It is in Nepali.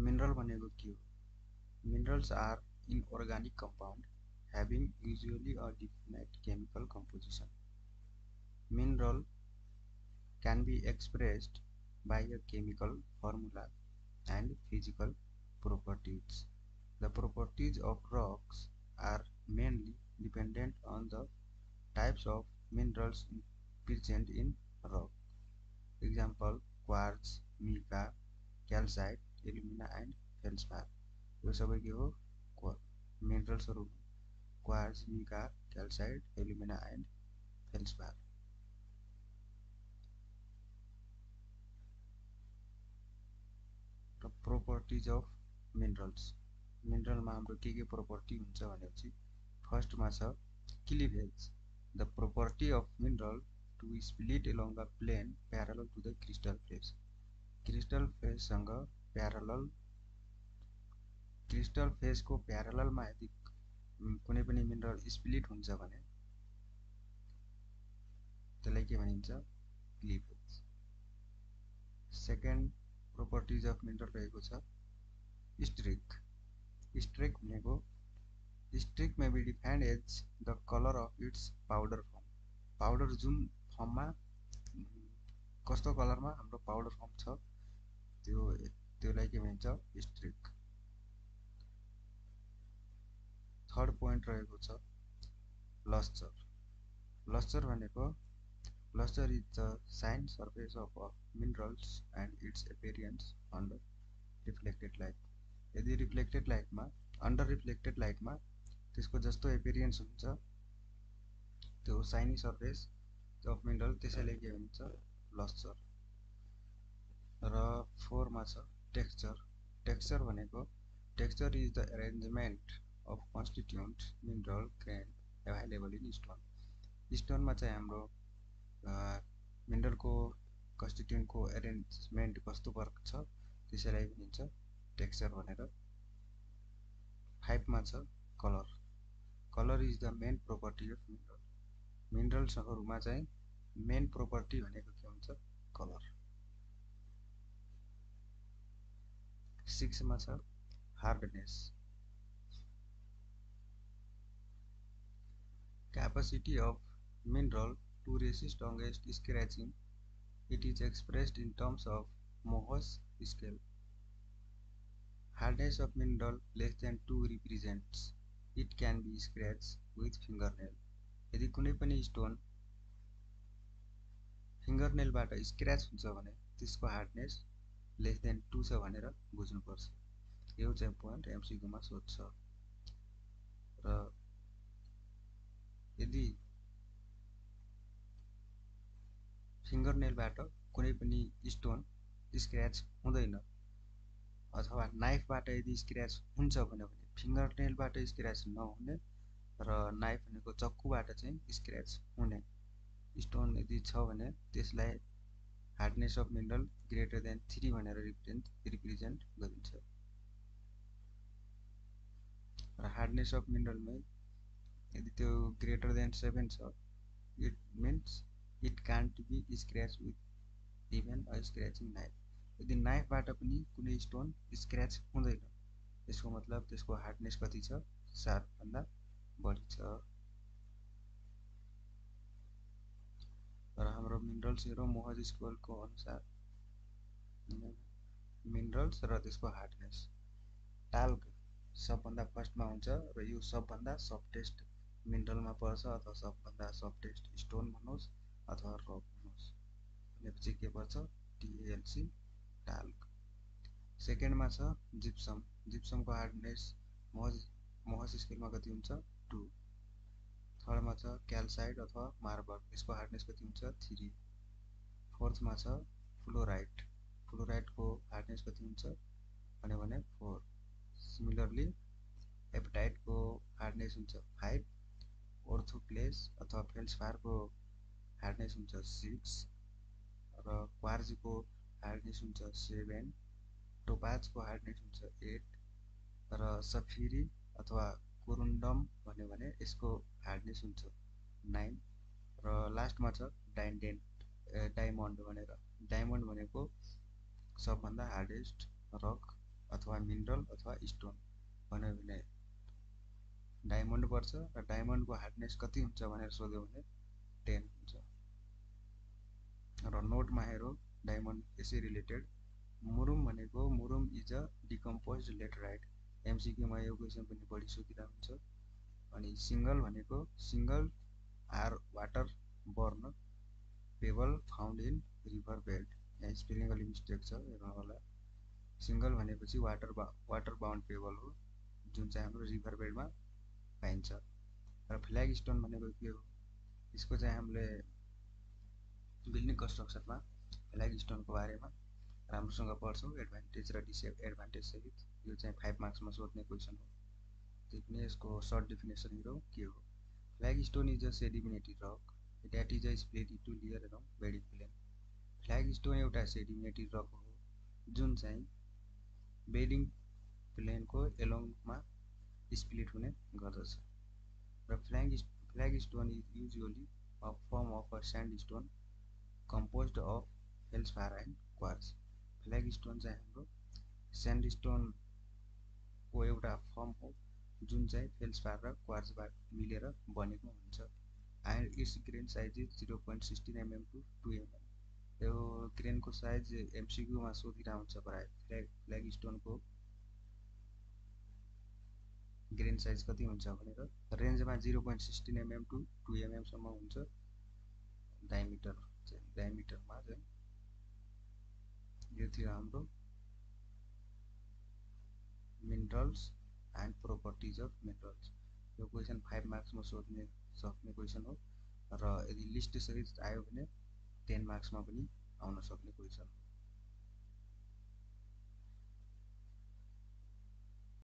मिनरल भनेको के हो? Minerals are inorganic compound having usually a definite chemical composition. Mineral can be expressed by a chemical formula and physical properties. The properties of rocks are mainly dependent on the types of minerals present in rock. Example: quartz, mica, calcite, alumina and feldspar. यो सबै के हो? मिनरल्सहरु quartz, mica, calcite, alumina and feldspar. र प्रोपर्टिज अफ मिनरल्स, मिनरलमा हाम्रो के प्रोपर्टी हुन्छ भनेपछि फर्स्टमा छ cleavage, the property of mineral to split along the plane parallel to the crystal face. Crystal फेससँग प्यारलल, क्रिस्टल फेसको प्यारललमा यदि कुनै पनि मिनरल स्प्लिट हुन्छ भने त्यसलाई के भनिन्छ? Cleavage. Second properties of mineral रहेको छ स्ट्रिक। स्ट्रिक भनेको streak may be defined as the colour of its powder form. Powder जुन फर्ममा, कस्तो कलरमा हाम्रो पाउडर फर्म छ त्योलाई के भनिन्छ? स्ट्रिक। थर्ड पोइन्ट रहेको छ लस्टर। लस्टर भनेको lustre is the shine surface of minerals and its appearance under reflected light. यदि रिफ्लेक्टेड लाइटमा, अन्डर रिफ्लेक्टेड लाइटमा त्यसको जस्तो एपियरेन्स हुन्छ त्यो शाइनी सर्फेस अफ मिनरल, त्यसैले के भनिन्छ? लस्टर। र फोरमा छ टेक्सचर। टेक्सचर भनेको texture is the arrangement of constituent mineral grain available in stone. स्टोनमा चाहिँ हाम्रो मिनरलको कन्स्टिट्युएन्टको एरेन्जमेन्ट कस्तो वर्क छ त्यसैलाई भनिन्छ टेक्सचर भनेर। फाइभमा छ colour. Colour is the main property of mineral. मिनरल्सहरुमा चाहिँ मेन प्रोपर्टी भनेको के हुन्छ? कलर। सिक्समा छ hardness. Capacity of mineral to resist against scratching. It is expressed in terms of Mohs scale. Hardness of mineral less than 2 represents it can be scratched with fingernail. यदि कुनै पनि स्टोन फिंगरनेलबाट स्क्रैच हुन्छ भने त्यसको हार्डनेस लेस देन 2 छ भनेर बुझ्नुपर्छ। यो चाहिँ पोइन्ट एमसीक्यू मा सोध्छ। र यदि फिंगरनेलबाट कुनै पनि स्टोन स्क्रैच हुँदैन अथवा नाइफबाट यदि स्क्रैच हुन्छ भने फिंगरनेलबाट स्क्रैच नहुने र नाइफ भनेको चक्कुबाट चाहिँ स्क्रैच हुने स्टोन यदि छ भने त्यसलाई hardness of mineral greater than 3 भनेर रिप्रेजेन्ट गरिन्छ। र हार्डनेस अफ मिनरलमै यदि त्यो ग्रेटर देन 7 छ, it means it can't be scratch with even a scratching knife. यदि नाइफबाट पनि कुनै स्टोन स्क्रैच हुँदैन त्यसको मतलब त्यसको हार्डनेस कति छ? 7 भन्दा बढी छ। र हाम्रो मिनरल्स हेरौँ मोहज स्केलको अनुसार मिनरल्स र त्यसको हार्डनेस। टाल्क सबभन्दा फर्स्टमा हुन्छ र यो सबभन्दा सफ्टेस्ट मिनरलमा पर्छ अथवा सबभन्दा सफ्टेस्ट स्टोन भन्नुहोस् अथवा रक भन्नुहोस् भनेपछि के पर्छ? TALC talc. सेकेन्डमा छ जिप्सम। जिप्समको हार्डनेस मोहज स्केलमा कति हुन्छ? 2। थर्डमा छ क्याल्साइट अथवा मार्बल, यसको हार्डनेस कति हुन्छ? 3। फोर्थमा छ फ्लोराइट। फ्लोराइटको हार्डनेस कति हुन्छ भने 4। सिमिलरली एपेटाइटको हार्डनेस हुन्छ 5। ओर्थोक्लेस अथवा फेल्डस्पारको हार्डनेस हुन्छ 6 र क्वार्जको हार्डनेस हुन्छ 7। टोपाजको हार्डनेस हुन्छ 8 र सफिरी अथवा कोरुन्डम भन्यो भने यसको हार्डनेस हुन्छ 9 र लास्टमा छ डायमन्ड भनेर। डायमन्ड भनेको सबभन्दा हार्डेस्ट रक अथवा मिनरल अथवा स्टोन भन्यो भने डायमन्ड पर्छ र डायमन्डको हार्डनेस कति हुन्छ भनेर सोध्यो भने 10 हुन्छ। र नोटमा हेरौँ डायमन्ड यसै रिलेटेड मुरुम भनेको murrum is a decomposed laterite. एमसीक्यूमा यो क्वेसन पनि बढी सोधिरहेको हुन्छ। अनि सिंगल भनेको shingle are water borne pebble found in river bed. यहाँ स्पेलिङ अलि मिस्टेक छ हेर्नु होला। सिंगल भनेपछि वाटर बाउन्ड पेबल हो जुन चाहिँ हाम्रो रिभर बेडमा पाइन्छ। र फ्ल्याग स्टोन भनेको के हो? यसको चाहिँ हामीले बिल्डिङ कन्स्ट्रक्सनमा फ्ल्याग स्टोनको बारेमा राम्रोसँग पढ्छौँ एडभान्टेज र डिसएडभान्टेज सहित। यो चाहिँ 5 मार्क्समा सोध्ने क्वेसन हो। त्यही पनि यसको सर्ट डेफिनेसन हेरौँ के हो। Flagstone is a sedimentary rock that is a split into layer along bedding plane. Flagstone एउटा सेडिमेन्टरी रक हो जुन चाहिँ बेडिङ प्लेनको एलोङमा स्प्लिट हुने गर्दछ। र flagstone is usually a form of a sandstone composed of feldspar and quartz। Flagstone चाहिँ हाम्रो स्यान्डस्टोनको एउटा फर्म हो जुन चाहिँ फेल्सपार र क्वार्ट्जबाट मिलेर बनेको हुन्छ। And it's grain size is 0.16 mm to 2 mm। यो ग्रेनको साइज एमसीक्यूमा सोधिरहेको हुन्छ प्राय। फ्ल्याग स्टोनको ग्रेन साइज कति हुन्छ भनेर रेन्जमा 0.16 mm to 2 mm सम्म हुन्छ। डायमिटरमा चाहिँ यो थियो हाम्रो minerals and properties of minerals. यो क्वेसन 5 मार्क्समा सोध्ने सक्ने क्वेसन हो र यदि लिस्ट सहित आयो भने 10 मार्क्समा पनि आउन सक्ने क्वेसन हो।